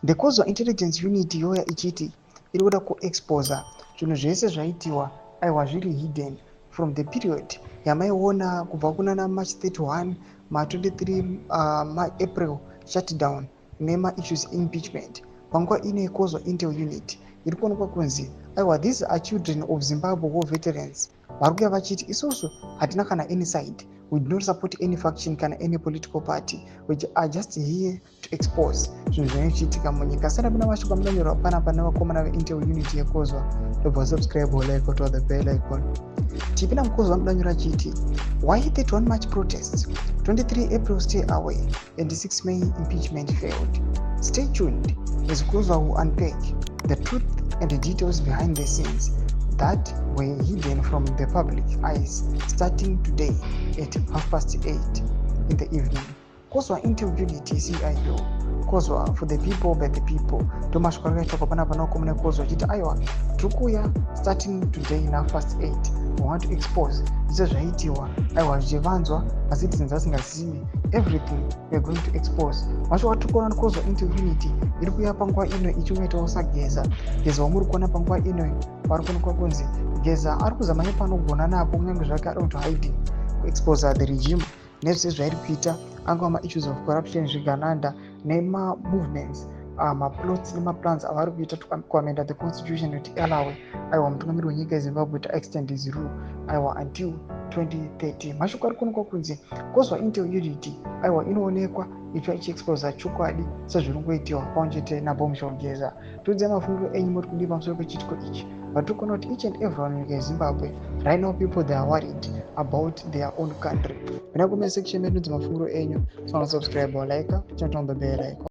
The Kozwa Intelligence Unit yoya ichiti iri kuda kuexposa zvinhu zvese zvaitiwa, aiwa, zviri hidden from the period yamaiona kubva kunana March 31, ma23 maApril shutdown nemaissues impeachment. Panguva ino Kozwa Intel Unit iri kuonekwa kunzi, aiwa, these are children of Zimbabwe war veterans vari kuya vachiti isusu hatina kana any side, we do not support any faction kana any political party, we are just here to expose zvinhu zvinenge zvichiitika munyika. Saka pina mashoko amunonyorwa panapa nevakomana veIntel Unit yeKozwa. Ndobva subscribe, like, to the bell icon. Tipinda muKozwa, vanodanyora achiti, "Why 31 March protests, 23 April stay away and 6 May impeachment failed? Stay tuned as Kozwa will unpack the truth and the details behind the scenes that were hidden from the public eyes, starting today at 8:30 in the evening." Kozwa Intel Unit, CIU, Kozwa for the people, by the people. Ndomashoko ari kuitwa panapa nakomana Kozwa achiti, aiwa, tiri kuuya starting today na past 8, we want to expose zvise zvaitiwa, aiwa, zvichivanzwa macitizens asingazivi. Everything we are going to expose. Mashoko atiri kuona, Kozwa Intel Unit iri kuuya panguva ino ichiuyaitawo saGeza. Geza wamuri kuona panguva ino, vari kuonekwa kunzi Geza ari kuzama nepanogona napo, kunyange zvake ari kuto hiding, kuexposa the regime nezvese zvairi kuita, angava maissues of corruption, zvigananda, nemamovements, maplots nemaplans avari kuita kuamenda the constitution kuti alawe, aiwa, mutungamiri wenyika yeZimbabwe to extend his rule, aiwa, until 2030. Mashoko ari kuonekwa kunzi Kozwa Intel Unit, aiwa, inoonekwa ichiva ichiexposa chokwadi sezviri kungoitiwa pamwe chete naBombshell Geza. Tiudzai mafungiro enyu, muri kudii pamusoro pechiitiko ichi? Vatiri kuona kuti each and everyone munyika yeZimbabwe right now, people, they are worried about their own country. Mina comment section medu, dzemafungiro enyu. Subscribe, like, turn on the bell icon.